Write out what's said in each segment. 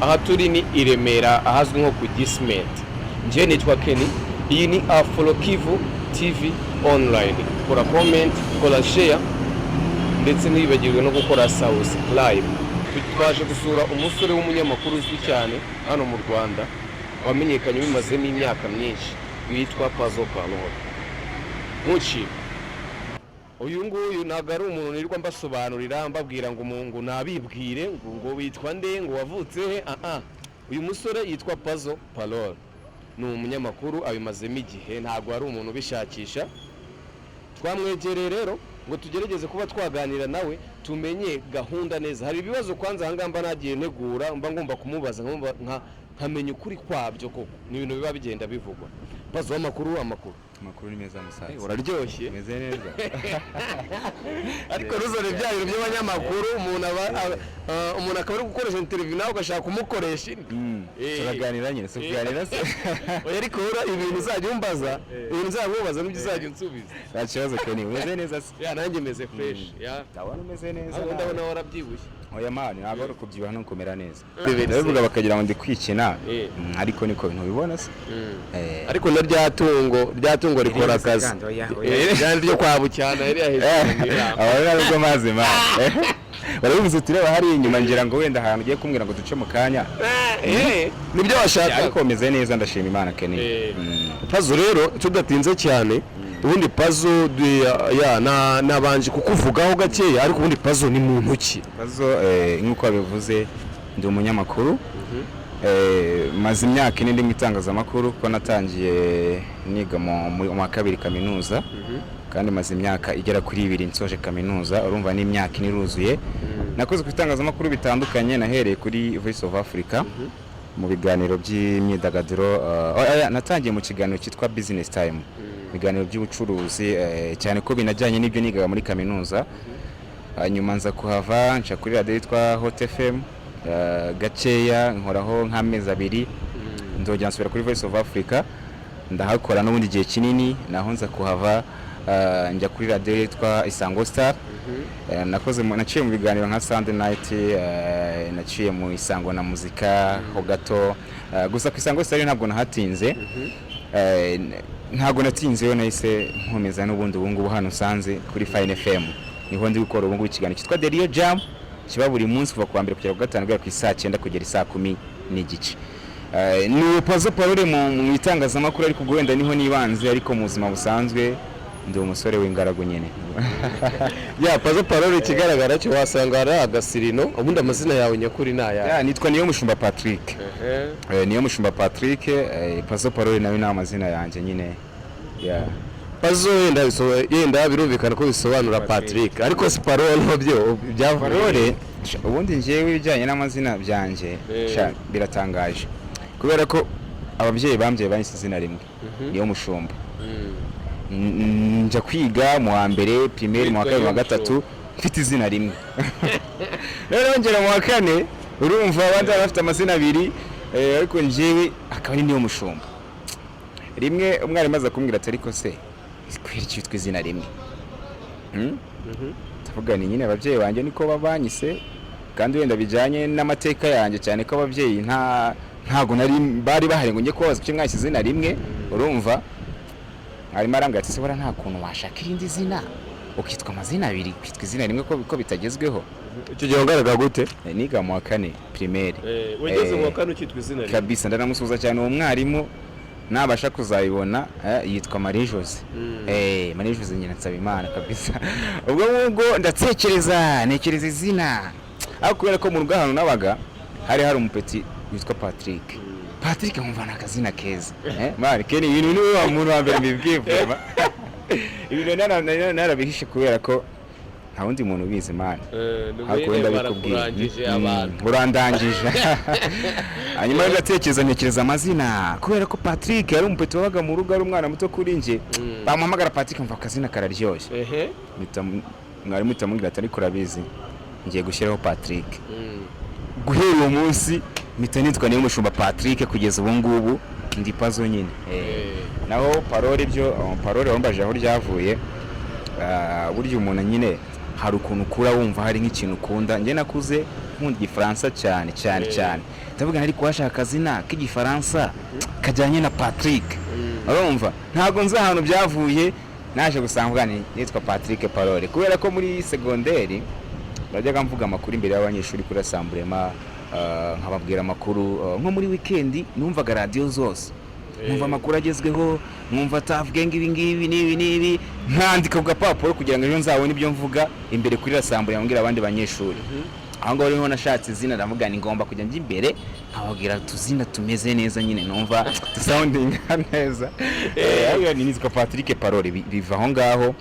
Aha turi ni i Remera, ahazwi nko ku Gisimenti. Njye nitwa Kenny, iyi ni Afro Kivu TV Online. Kora comment, kora share, ndetse ntibibagirwe no gukora subscribe. Twaje gusura umusore w'umunyamakuru uzwi cyane hano mu Rwanda, wamenyekanye bimazemo imyaka myinshi, witwa Pazo Parole. Ntucike. Uyu nguyu ntabwo ari umuntu nirirwa mbasobanurira, mbabwira ngo ngo nabibwire ngo witwa nde, ngo wavutse he. Aha uyu musore yitwa Pazo Parole, ni umunyamakuru, abimazemo igihe, ntabwo ari umuntu ubishakisha. Twamwegereye rero ngo tugerageze kuba twaganira nawe, tumenye gahunda neza. Hari ibibazo kwanza ahangaha mba nagiye ntegura, mba ngomba kumubaza, nkamenya ukuri kwabyo koko. Ni ibintu biba bigenda bivugwa. Pazo, amakuru, amakuru? Amakuru ni meza, musaza. Uraryoshye. Meze neza. Ariko ruzane bya bintu by'abanyamakuru, umuntu aba umuntu akaba ari gukoresha interview, nawe ugashaka kumukoresha indi. Turaganira nyine, si kuganira se? Oya, ariko ura ibintu uzajya umbaza, ibintu uzajya umubaza nibyo uzajya unsubiza. Nta kibazo Kenny, umeze neza se? Yeah, nanjye meze fresh, yeah. Ndabona umeze neza. Ahubwo Nawe. Ndabona warabyibushye. Oya man, ntabwo ari ukubyibuha no kumera neza. Bebe. Ndabivuga bakagira ngo ndi kwikina. Ariko niko ntubibona se? Ariko na rya tungo rikora akazi. Kandi oya, oya. Rya ryo kwa Bucyana yari hejuru. Aba rero nubwo mazi man. Barabivuze uti reba hariya inyuma, ngira ngo wenda ahantu ugiye kumbwira ngo duce mu kanya. Nibyo washaka. Ariko meze neza, ndashima Imana, Kenny. Pazo rero, tudatinze cyane, ubundi Pazo ya nabanje kukuvugaho gakeya, ariko ubundi Pazo ni muntu ki? Pazo, nk'uko wabivuze, ndi umunyamakuru. Maze imyaka 4 ndi mu itangazamakuru, kuko natangiye niga mu wa kabiri kaminuza, kandi maze imyaka igera kuri 2 nsoje kaminuza. Urumva ni imyaka 4 iruzuye. Nakoze ku itangazamakuru bitandukanye, nahereye kuri Voice of Africa mu biganiro by'imyidagaduro. Oya, natangiye mu kiganiro cyitwa Business Time, ibiganiro by'ubucuruzi, cyane ko binajyanye n'ibyo nigaga muri kaminuza. Hanyuma nza kuhava nca kuri radiyo yitwa Hot FM, gakeya nkoraho nk'amezi 2, ndongera nsubira kuri Voice of Africa, ndahakora n'ubundi gihe kinini. Naho nza kuhava, njya kuri radiyo yitwa Isango Star. Naciye mu biganiro nka Sunday Night, naciye mu Isango na Muzika ho gato. Gusa ku Isango Star ntabwo nahatinze. Ntabwo natinzeyo, nahise nkomeza n'ubundi. Ubu ngubu hano usanze kuri Fine FM niho ndi gukora ubu ngubu ikiganiro cyitwa The Real Jam, kiba buri munsi kuva ku wa mbere kugera ku gatanu, guhera ku isaa 9 kugera isaa 10:30. Ni Pazo Parole mu itangazamakuru, ariko ubwo wenda niho nibanze, ariko mu buzima busanzwe ndi umusore w'ingaragu nyine. Yeah, Pazo Parole, ikigaragara cyo wasanga ari agasirino. Ubundi amazina yawe nyakuri ni ayahe? Yeah, nitwa Niyo Mushumba Patrick. Niyo Mushumba Patrick. Pazo Parole nawe ni amazina yanjye nyine, yeah. Pazo yenda birumvikana ko bisobanura Patrick, ariko si Parole byo byavuye? Parole, ubundi njyewe ibijyanye n'amazina byanjye, sha, biratangaje kubera ko ababyeyi bambyaye banyise izina rimwe, Niyo Mushumba. Njya kwiga mu wa mbere primaire, mu wa Witwa kabiri, mu wa Niyo gatatu mfite izina rimwe. Rero ngera mu wa kane, urumva abandi baba bafite amazina abiri, ariko njyewe akaba ari Niyo Mushumba. Rimwe umwarimu aza kumbwira ati: "Ariko se kubera iki witwa izina rimwe?" Ndavuga ni nyine ababyeyi banjye niko babanyise, kandi wenda bijyanye n'amateka yanjye, cyane ko ababyeyi ntago nari bari bahari ngo njye kubabaza kuki mwashyize izina rimwe. Urumva arimo arambwira ati: "Se buriya nta kuntu washaka irindi zina ukitwa amazina abiri, ukitwa izina rimwe, ko bitagezweho?" Icyo gihe wagaragara gute? Niga mu wa kane primaire. Wageze mu wa kane ukitwa izina rimwe? Kabisa, ndanamusuhuza cyane uwo mwarimu nabasha kuzayibona, yitwa Marie Jose. Marie Jose nyina Nsabimana kabisa. Ubwo ngubwo ndatekereza, ntekereza izina, ariko kubera ko mu rugo ahantu nabaga hari umupeti witwa Patrick. Patrick nkumva ni akazina keza. Man Kenny, ibintu ni wa muntu wa mbere mbibwiye vuba. Ibintu narabihishe kubera ko nta wundi muntu ubizi, man. Ariko wenda bikubwiye. Barakurangije abantu. Urandangije. Hanyuma rero ndatekereza, ntekereza amazina, kubera ko Patrick yari umupeti wabaga mu rugo, ari umwana muto kuri njye, bamuhamagara Patrick mva akazina kararyoshye. Mwarimu mpita mubwira ati: "Ariko urabizi, ngiye gushyiraho Patrick." Guhera uwo munsi mpita nitwa Niyo Mushumba Patrick, kugeza ubu ngubu ndi Pazo nyine. Naho Parole byo, Parole wambaje aho ryavuye, burya umuntu nyine hari ukuntu ukura wumva hari nk'ikintu ukunda. Njye nakuze nkunda Igifaransa cyane cyane cyane. Ndavuga, ariko washaka akazina k'Igifaransa kajyanye na Patrick. Urumva, ntabwo nzi ahantu byavuye, naje gusanga ni nitwa Patrick Parole, kubera ko muri segonderi najyaga mvuga amakuru imbere y'abanyeshuri kuri rassemblement, nkababwira amakuru, nko muri wikendi numvaga radiyo zose, nkumva amakuru agezweho, nkumva tavuge ngo ibi ngibi n'ibi n'ibi, nkandika ku gapapuro kugira ngo ejo nzabone ibyo mvuga imbere kuri rassemblement mbwira abandi banyeshuri. Aho ngaho niho nashatse izina, ndavuga ni ngomba kujya njya imbere nkababwira utuzina tumeze neza nyine, numva tusoundinga neza. Ariko ni nitwa Patrick Parole, biva aho ngaho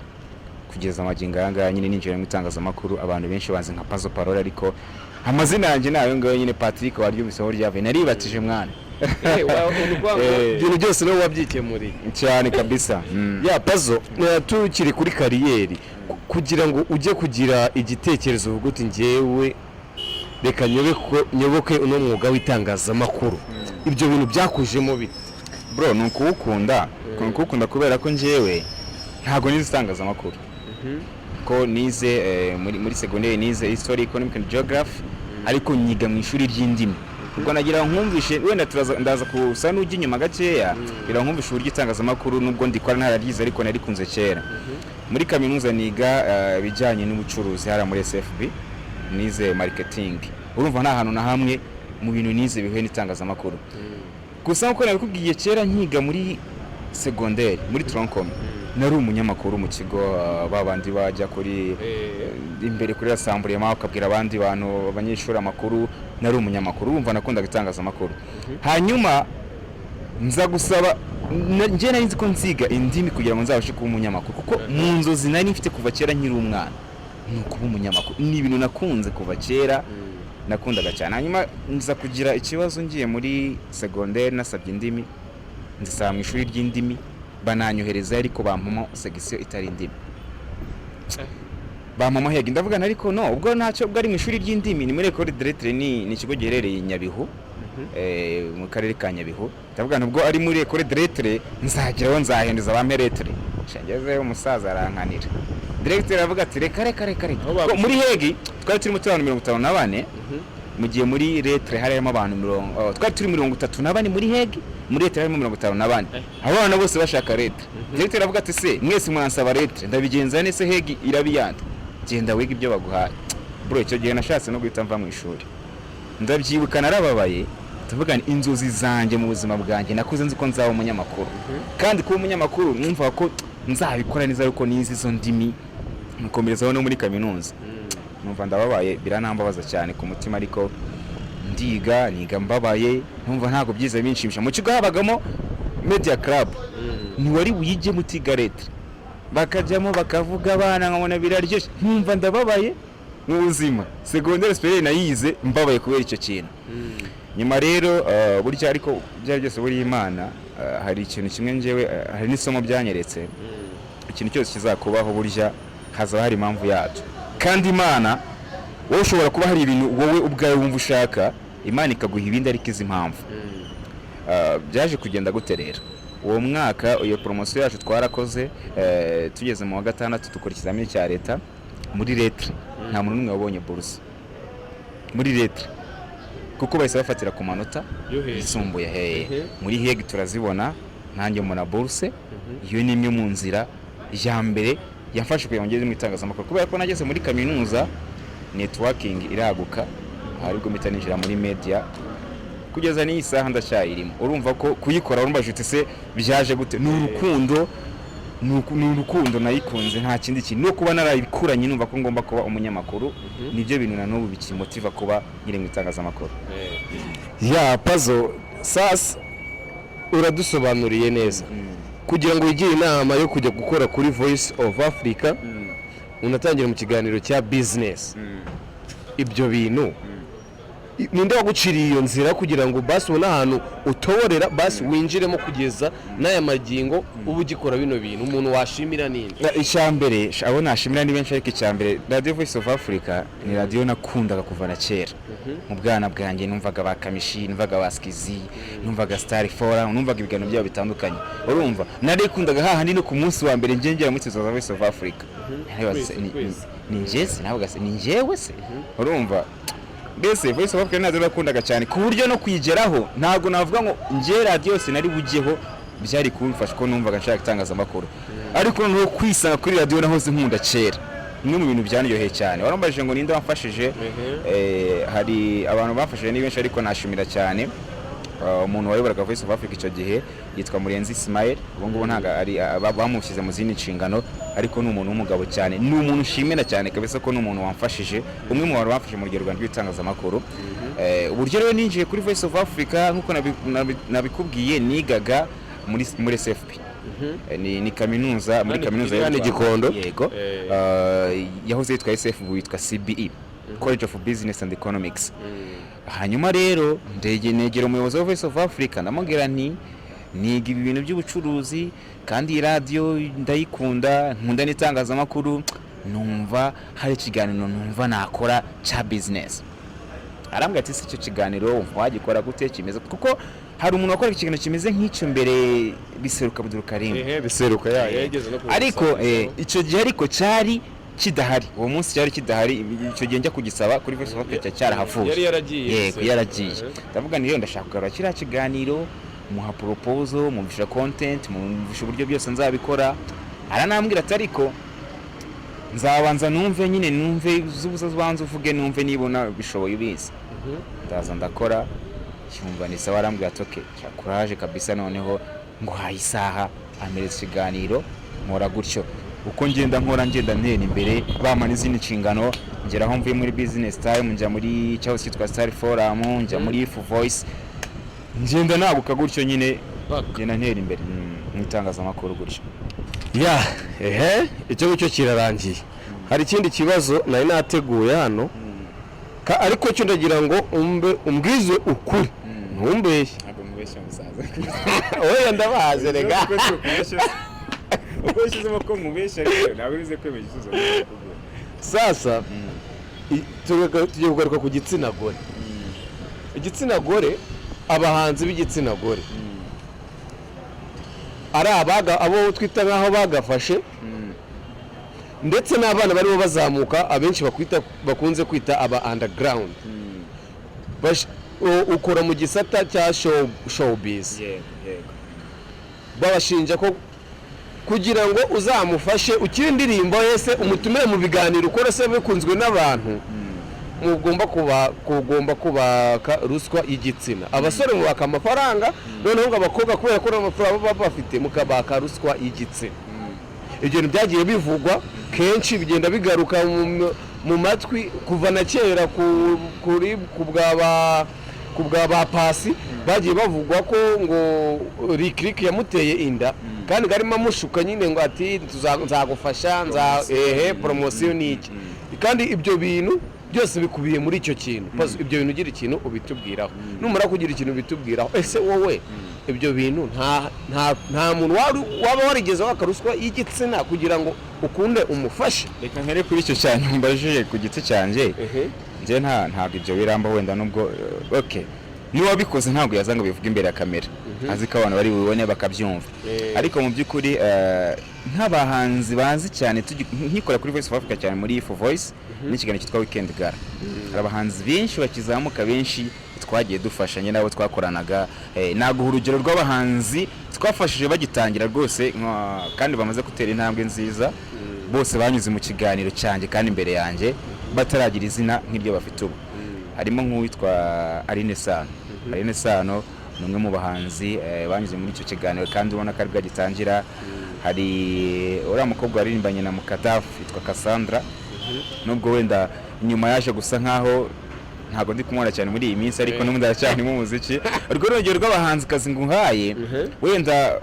kugeza amagingo aya ngaya nyine ninjira mu itangazamakuru, abantu benshi banzi nka Pazo Parole, ariko amazina yanjye ni ayo ngayo nyine. Patrick waryumvise aho ryavuye, naribatije mwana. Ni ukuvuga ngo ibintu byose niwe wabyikemuriye. Cyane kabisa. Ya Pazo, tukiri kuri carrière, kugira ngo ujye kugira igitekerezo uvuga uti: "Njyewe reka nyoboke uno mwuga w'itangazamakuru", ibyo bintu byakujemo bite? Bro, ni ukuwukunda, ni ukuwukunda, kubera ko njyewe ntabwo nize itangazamakuru, ko nize muri segonderi nize history, economic and geography, ariko nyiga mu ishuri ry'indimi. Ubwo nagira ngo nkumvishe, wenda ndaza kusa n'ujya inyuma gakeya, kugira ngo nkumvishe uburyo itangazamakuru, nubwo ndikora ntararyize, ariko narikunze kera. Muri kaminuza niga ibijyanye n'ubucuruzi hariya muri SFB, nize marketing. Urumva nta hantu na hamwe mu bintu nize bihuye n'itangazamakuru. Gusa nkuko nabikubwiye, kera nkiga muri segonderi, muri tronc commun, nari umunyamakuru mu kigo, ba bandi bajya kuri imbere kuri rassemblement ukabwira abandi bantu, abanyeshuri, amakuru. Nari umunyamakuru, urumva nakundaga itangazamakuru. Hanyuma nza gusaba, njye nari nzi ko nziga indimi kugira ngo nzabashe kuba umunyamakuru, kuko mu nzozi nari mfite kuva kera nkiri umwana ni ukuba umunyamakuru. Ni ibintu nakunze kuva kera, nakundaga cyane. Hanyuma nza kugira ikibazo ngiye muri segonderi, nasabye indimi, nzisaba mu ishuri ry'indimi, bananyohereza, ariko bampamo section itari indimi, bampamo HEG. Ndavuga nti: "Ariko no ubwo ntacyo, ubwo ari mu ishuri ry'indimi, ni muri Ecole de Lettres", ni ikigo giherereye i Nyabihu, mu karere ka Nyabihu. Ndavuga nti: "Ubwo ari muri Ecole de Lettres, nzageraho nzahinduza bampe lettres." Ngezeyo umusaza arankanira, directeur aravuga ati: "Reka, reka, reka, reka." Aho Ko muri HEG twari turimo turi abantu 54, mu gihe muri lettres harimo abantu mirongo, oh, twari turi 34 muri HEG, muri lettres harimo 54. Abana bose bashaka lettres. Directeur aravuga ati: "Se mwese mwansaba lettres, ndabigenza nese? HEG irabiyanda, genda wiga ibyo baguhaye." Bro, icyo gihe nashatse no guhita mva mu ishuri, ndabyibuka narababaye. Ndavuga nti inzozi zanjye mu buzima bwanjye, nakuze nzi ko nzaba umunyamakuru, kandi kuba umunyamakuru numva ko nzabikora neza ariko nize izo ndimi, nkomerezaho no muri kaminuza. Numva ndababaye, biranambabaza cyane ku mutima, ariko ndiga, niga mbabaye, numva ntabwo byize binshimisha. Mu kigo habagamo media club, ntiwari buyijyemo utiga lettres. Bakajyamo bakavuga, abana, nkabona biraryoshye, nkumva ndababaye mu buzima. Secondaire supérieure nayize mbabaye kubera icyo kintu. Nyuma rero, burya ariko byari byose, buriya Imana, hari ikintu kimwe njyewe, hari n'isomo byanyeretse: ikintu cyose kizakubaho burya hazaba hari impamvu yacyo. Kandi Imana, wowe ushobora kuba hari ibintu wowe ubwawe wumva ushaka, Imana ikaguha ibindi ariko izi impamvu. Byaje kugenda gute rero? Uwo mwaka, iyo promotion yacu twarakoze, tugeze mu wa gatandatu dukora ikizamini cya leta muri lettres, nta muntu n'umwe wabonye buruse muri lettres, kuko bahise bafatira ku manota Yo hejuru. yisumbuye hehe. Muri HEG turazibona, nanjye mbona buruse. Iyo ni imwe mu nzira ya mbere yamfashe kugira ngo ngeze mu itangazamakuru, kubera ko nageze muri kaminuza networking iraguka, aribwo mpita ninjira muri media, kugeza n'iyi saha ndacyayirimo. Urumva ko kuyikora, urumva uti: "Se byaje gute?" Ni urukundo, ni urukundo nayikunze, nta kindi kintu. No kuba narayikuranye numva ko ngomba kuba umunyamakuru, nibyo bintu na n'ubu bikimotiva kuba nkiri mu itangazamakuru. Ya Pazo, sasa uradusobanuriye neza kugira ngo wigire inama yo kujya gukora kuri Voice of Africa, unatangira mu kiganiro cya business. Ibyo bintu ninde waguciriye iyo nzira kugira ngo basi ubone ahantu utoborera, basi winjiremo, kugeza n'aya magingo uba ugikora bino bintu? Umuntu washimira ninde? Icya mbere, abo nashimira ni benshi, ariko icya mbere, Radiyo Voice of Africa ni radiyo nakundaga kuva na kera. Mu bwana bwanjye numvaga ba Kamishi, numvaga ba Skizi, numvaga Star Forum, numvaga ibiganiro byabo bitandukanye. Urumva narikundaga hahandi no ku munsi wa mbere njye ngera muri za Voice of Africa. Naribaza se, Twese, twese. Ni njye se? Navuga se ni njyewe se? Urumva. Mbese Voice of Africa ntabwo nakundaga cyane, ku buryo no kuyigeraho ntabwo navuga ngo njye radiyo sinari bujyeho, byari kumfasha ko numvaga nshaka itangazamakuru. Ariko noneho kwisanga kuri radiyo nahoze nkunda kera, bimwe mu bintu byanyoheye cyane. Warambajije ngo ninde wamfashije. Hari abantu bamfashije, ni benshi, ariko nashimira cyane umuntu wayoboraga Voice of Africa icyo gihe, yitwa Murenzi Ismail. Ubu ngubu ntabwo ari bamushyize mu zindi nshingano, ariko ni umuntu w'umugabo cyane, ni umuntu nshimira cyane kabisa, ko ni umuntu wamfashije, umwe mu bantu bamfashije mu rugero rwanjye rw'itangazamakuru. Uburyo rero ninjiye kuri Voice of Africa, nk'uko nabikubwiye, nigaga muri SFP. Ni kaminuza muri Hano kaminuza iri y'u hano i Rwanda. Gikondo? Yego. Yahoze yitwa SF, ubu yitwa CBE, College of Business and Economics. Hanyuma rero ndege negera umuyobozi wa Voice of Africa, ndamubwira nti: "Niga ibi bintu by'ubucuruzi, kandi iyi radiyo ndayikunda, nkunda n'itangazamakuru, numva hari ikiganiro numva nakora cya business." Arambwira ati: "Si icyo kiganiro wumva wagikora gute, kimeze?" Kuko hari umuntu wakoraga ikiganiro kimeze nk'icyo mbere, Biseruka Abdul Karim. Ehe, Biseruka ya yageze no ku Ariko icyo gihe ariko cyari kidahari, uwo munsi cyari kidahari. Icyo gihe njya kugisaba kuri Voice of Africa cyarahavuye. Yari yaragiye. Yego. Biseruka. Yaragiye. Ndavuga nti: "Rero ndashaka kugarura kiriya kiganiro." Muha proposal, mwumvisha content, mwumvisha uburyo byose nzabikora. Aranambwira ati: "Ariko nzabanza numve nyine, numve zubuza, ubanza uvuge, numve nibona bishoboye ubizi." Ndaza ndakora, cyumva ni sawa. Arambwira ati: "Okay, courage kabisa, noneho nguhaye isaha." Amereza ikiganiro, nkora gutyo. Uko ngenda nkora, ngenda ntera imbere, bampa n'izindi nshingano, ngera aho mvuye muri Business Time, njya muri cyahoze cyitwa Star Forum, njya muri Ifu Voice, ngenda naguka gutyo nyine. Baka. Ngenda ntera imbere mu itangazamakuru gutyo. Ya, ehe, icyo ngicyo kirarangiye. Hari ikindi kibazo nari nateguye hano, ariko cyo ndagira ngo umbe umbwize ukuri, ntumbeshye. Ntabwo mubeshya, musaza. Oya, ndabazi rega. Uko ushyizemo ko mubeshya rero, ntabwo urize kwemeza igisubizo. Sasa tugiye kugaruka ku gitsina gore. Igitsina gore, abahanzi b'igitsina gore, ari abaga abo twita nk'aho bagafashe, ndetse n'abana barimo bazamuka, abenshi bakunze kwita aba underground. Ukora mu gisata cya showbiz. Yego yego Babashinja ko kugira ngo uzamufashe ukire indirimbo ye, se umutumire mu biganiro ukora, se bikunzwe n'abantu, mugomba kuba kugomba kubaka ruswa y'igitsina. Abasore mubaka amafaranga, noneho ngo abakobwa, kubera ko nta mafaranga baba bafite, mukabaka ruswa y'igitsina. Ibyo bintu byagiye bivugwa kenshi, bigenda bigaruka mu matwi kuva na kera, ku kuri ku bwa ba Pasi bagiye bavugwa ko ngo Lick yamuteye inda, kandi garimo amushuka nyine ngo ati: "Nzagufasha nza ehe promotion ni iki." Kandi ibyo bintu byose bikubiye muri icyo kintu. Pazo, ibyo bintu ugira ikintu ubitubwiraho. Numara kugira ikintu ubitubwiraho, ese wowe ibyo bintu nta muntu waba warigeze waka ruswa y'igitsina kugira ngo ukunde umufashe? Reka mpere kuri icyo cyane mbajije. Ku giti cyanjye, njye ntabwo ibyo biramba. Wenda nubwo okay, n'uwabikoze ntabwo yaza ngo bivuge imbere ya kamera, azi ko abantu bari bubibone bakabyumva. Ariko mu by'ukuri, nk'abahanzi bazi cyane, nkikora kuri Voice of Africa cyane, muri Ifu Voice n'ikiganiro cyitwa Weekend Gala, hari abahanzi benshi bakizamuka, benshi twagiye dufashanya n'abo twakoranaga. Naguha urugero rw'abahanzi twafashije bagitangira rwose, kandi bamaze gutera intambwe nziza. Bose banyuze mu kiganiro cyanjye kandi imbere yanjye bataragira izina nk'iryo bafite ubu. Harimo nk'uwitwa Aline Sano. Aline Sano ni umwe mu bahanzi banyuze muri icyo kiganiro kandi ubona ko aribwo agitangira. Hari uriya mukobwa waririmbanye na Mukadafu yitwa Cassandra, nubwo wenda nyuma yaje gusa nkaho ntabwo ndi kumubona cyane muri iyi minsi, ariko n'ubundi aracyari mu muziki. Urwo ni urugero rw'abahanzikazi nguhaye. Wenda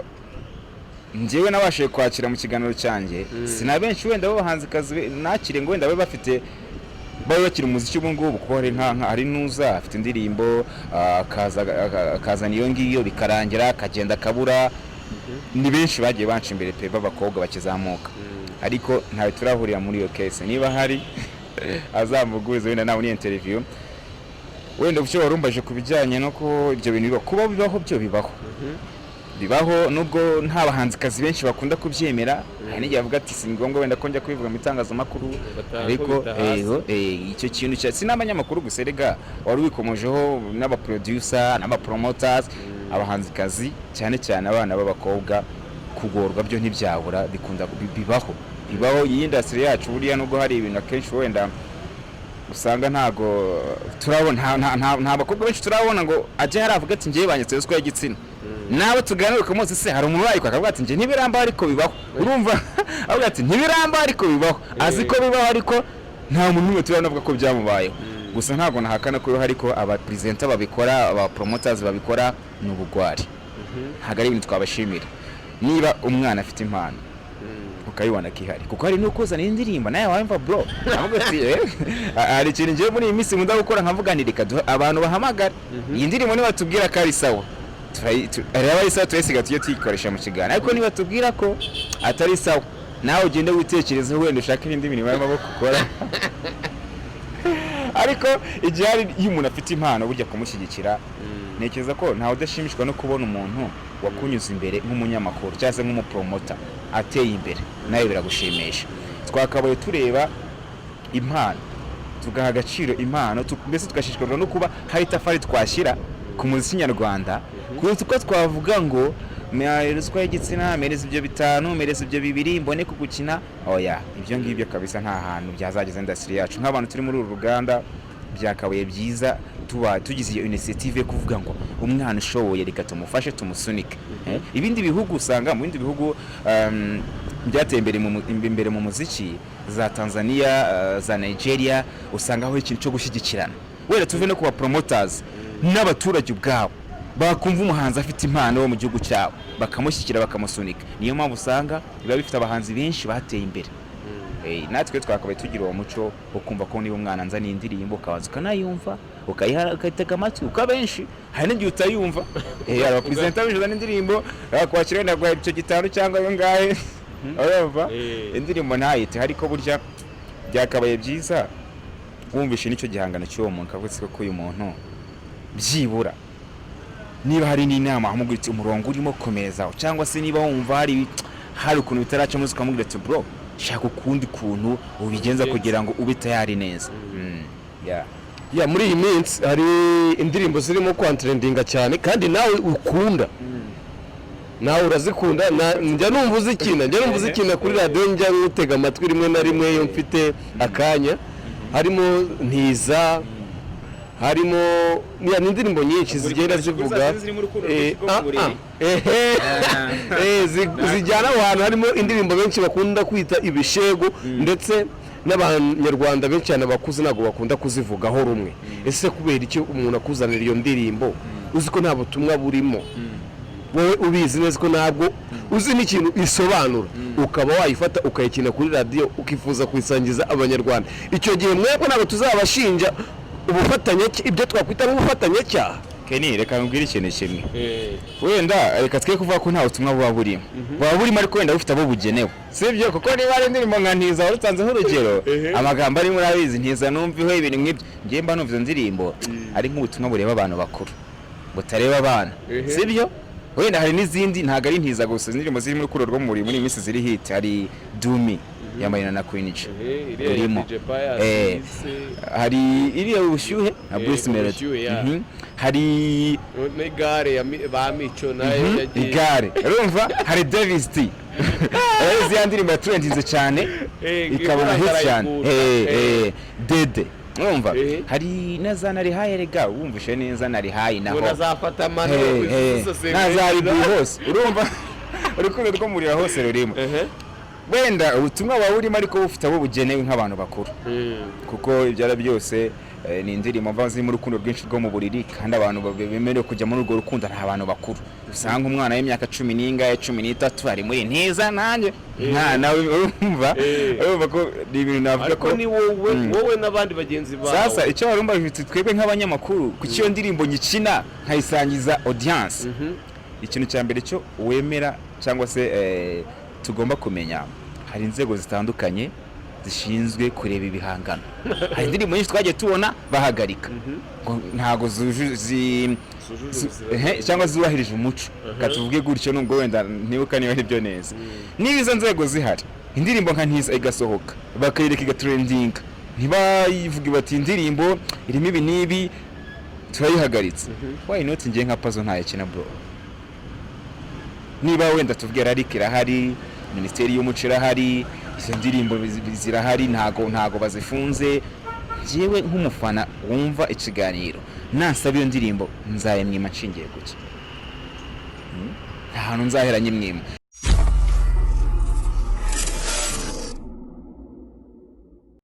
njyewe nabashije kwakira mu kiganiro cyanjye, si na benshi wenda b'abahanzikazi nakire ngo wenda babe bafite, babe bakiri umuziki ubu ngubu, kuko hari hari n'uza afite indirimbo, akazana iyo ngiyo, bikarangira akagenda akabura. Ni benshi bagiye banca imbere pe, b'abakobwa bakizamuka, ariko ntawe turahurira muri iyo case. Niba hari azamugurize, wenda nawe ni interview. Wenda icyo warumbaje ku bijyanye no ko ibyo bintu bibaho, kuba bibaho byo bibaho. Bibaho, nubwo nta bahanzikazi benshi bakunda kubyemera. Hari n'igihe bavuga ati: "Si ngombwa wenda ko njya kubivuga mu itangazamakuru." Batanga Ariko kubita hasi. Icyo kintu cya si n'abanyamakuru gusa erega, wari wikomojeho n'abaproducer n'abapromoters. Abahanzikazi, cyane cyane abana b'abakobwa, kugorwa byo ntibyabura, bikunda bibaho, bibaho. Iyi industry yacu buriya, nubwo hari ibintu akenshi wenda usanga ntago turabona, nta bakobwa benshi turabona ngo ajye hari avuga ati: "Ngewe banyatse ruswa y'igitsina." Nabo tuganira ku munsi se, hari umuntu urayikwa akavuga ati: "Njye ntibiramba ariko bibaho." Urumva avuga ati: "Ntibiramba ariko bibaho," azi ko bibaho, ariko nta muntu n'umwe turabona avuga ko byamubayeho. Gusa ntabwo nahakana ko bibaho, ariko aba presenter babikora, aba promoters babikora, ni ubugwari, ntabwo ari ibintu twabashimira. Niba umwana afite impano ukayibona ko ihari, kuko hari n'ukuzana indirimbo nawe wumva, bro, avuga ati: "Hari ikintu ngiye muri iyi minsi nkunda gukora, nkavuga nti reka duhe abantu bahamagara iyi ndirimbo, nibatubwira ko ari sawa araba ari sawa, turayisiga tujye tuyikoresha mu kiganiro, ariko nibatubwira ko atari sawa, nawe ugende witekerezeho, wenda ushake indi mirimo y'amaboko ukora." Ariko igihe hari iyo umuntu afite impano, burya kumushyigikira, ntekereza ko ntawe udashimishwa no kubona umuntu wakunyuze imbere nk'umunyamakuru cyangwa se nk'umupromota ateye imbere, nawe biragushimisha. Twakabaye tureba impano, tugaha agaciro impano, mbese tugashishikazwa no kuba hari itafari twashyira ku muziki nyarwanda, kuruta uko twavuga ngo: "Ruswa y'igitsina, mereza ibyo bitanu, mereza ibyo bibiri mbone kugukina." Oya, ibyo ngibyo kabisa nta hantu byazageza industry yacu. Nk'abantu turi muri uru ruganda, byakabaye byiza tuba tugize iyo initiative yo kuvuga ngo umwana ushoboye reka tumufashe, tumusunike. Ibindi bihugu, usanga mu bindi bihugu byateye imbere imbere mu muziki, za Tanzania, za Nigeria, usanga aho ikintu cyo gushyigikirana, wenda tuve no ku ba promoters n'abaturage ubwabo, bakumva umuhanzi afite impano wo mu gihugu cyabo bakamushyigikira, bakamusunika. Niyo mpamvu usanga biba bifite abahanzi benshi bateye imbere. Natwe twakabaye tugira uwo muco wo kumva ko niba umwana nzaniye indirimbo, ukabanza ukanayumva, ukayiha, ukayitega amatwi, kuko abenshi hari n'igihe utayumva. Hari abaperezida benshi bazana indirimbo, bakwakira wenda guha icyo gitanu cyangwa ayo ngahe, urumva indirimbo ntayite. Ariko burya byakabaye byiza wumvishe n'icyo gihangano cy'uwo muntu, ukavuga ko uyu muntu byibura niba hari n'inama wamubwira uti: "Umurongo urimo komerezaho," cyangwa se niba wumva hari ukuntu bitaracamo, ukamubwira ati: "Bro, shaka ukundi kuntu ubigenza kugira ngo ube tayari neza." Yeah. Ya, muri iyi minsi hari indirimbo zirimo kwantrendinga cyane kandi nawe ukunda, nawe urazikunda, njya numva uzikina kuri radiyo, njya ngutega amatwi rimwe na rimwe iyo mfite akanya. Harimo Ntiza, harimo ni indirimbo nyinshi zigenda zivuga zijyana aho hantu. Harimo indirimbo benshi bakunda kwita ibishego, ndetse n'Abanyarwanda benshi cyane bakuze ntabwo bakunda kuzivugaho rumwe. Ese kubera icyo umuntu akuzanira iyo ndirimbo uzi ko nta butumwa burimo, wowe ubizi neza ko ntabwo uzi n'ikintu isobanura, ukaba wayifata ukayikina kuri radiyo, ukifuza kuyisangiza Abanyarwanda? Icyo gihe mwebwe ntabwo tuzabashinja ubufatanye, ibyo twakwita nk'ubufatanyacyaha? Kenny, reka nkubwire ikintu kimwe. Wenda reka twe kuvuga ko nta butumwa buba burimo, buba burimo, ariko wenda bufite abo bugenewe, sibyo? Kuko niba ari indirimbo nka Ntiza wari utanzeho urugero, amagambo arimo urabizi, ntiza numviho ibintu nk'ibyo. Njyewe mba numva izo ndirimbo ari nk'ubutumwa bureba abantu bakuru, butareba abana, sibyo? Wenda hari n'izindi, ntabwo ari Ntiza gusa, indirimbo ziri muri kuro rwo muri iyi minsi ziri hit, hari Dumi ya Marina na Queen Cha urimo, hari iriya Ubushyuhe na Bruce Melody, hari n'igare ya ba Mico nayo yagiye. Igare, urumva hari Davis D, urabizi ya ndirimbo yatrendinze cyane, ikabona hit cyane, Dede, urumva hari na za Narihaye. Rega wumvishe neza Narihaye naho ngo nazafata amano na za Ribu hose, urumva urukundo rwo murira hose rurimo. Wenda ubutumwa buba burimo, ariko bufite abo bugenewe nk'abantu bakuru, kuko ibyo ari byose ni indirimbo mva zirimo urukundo rwinshi rwo mu buriri, kandi abantu bemerewe kujya muri urwo rukundo ni abantu bakuru. Usanga umwana w'imyaka cumi n'ingahe, 13, ari muri Ntiza nanjye mwana, urumva urumva ko ni ibintu navuga ko ni wowe, wowe n'abandi bagenzi bawe. Sasa icyo warumva bifite, twebwe nk'abanyamakuru, kuki iyo ndirimbo nyikina nkayisangiza audience? Ikintu cya mbere cyo wemera cyangwa se tugomba kumenya, hari inzego zitandukanye. zishinzwe kureba ibihangano. Hari indirimbo nyinshi twagiye tubona bahagarika ngo ntago Zujuje ehe, cyangwa zubahirije umuco, reka tuvuge gutyo, nubwo wenda ntibuka niba ari byo neza. Niba izo nzego zihari, indirimbo nka Ntiza igasohoka, bakayireka igatrendinga, ntibayivuge bati indirimbo irimo ibi n'ibi, turayihagaritse, why not ngiye nka Pazo ntayikina, bro? Niba wenda tuvuge RALC irahari, Minisiteri y'Umuco irahari, izo ndirimbo zirahari, ntago bazifunze. Njyewe nk'umufana wumva ikiganiro, nansaba iyo ndirimbo nzayimwima nshingiye kuki? Nta hantu nzahera nyimwima.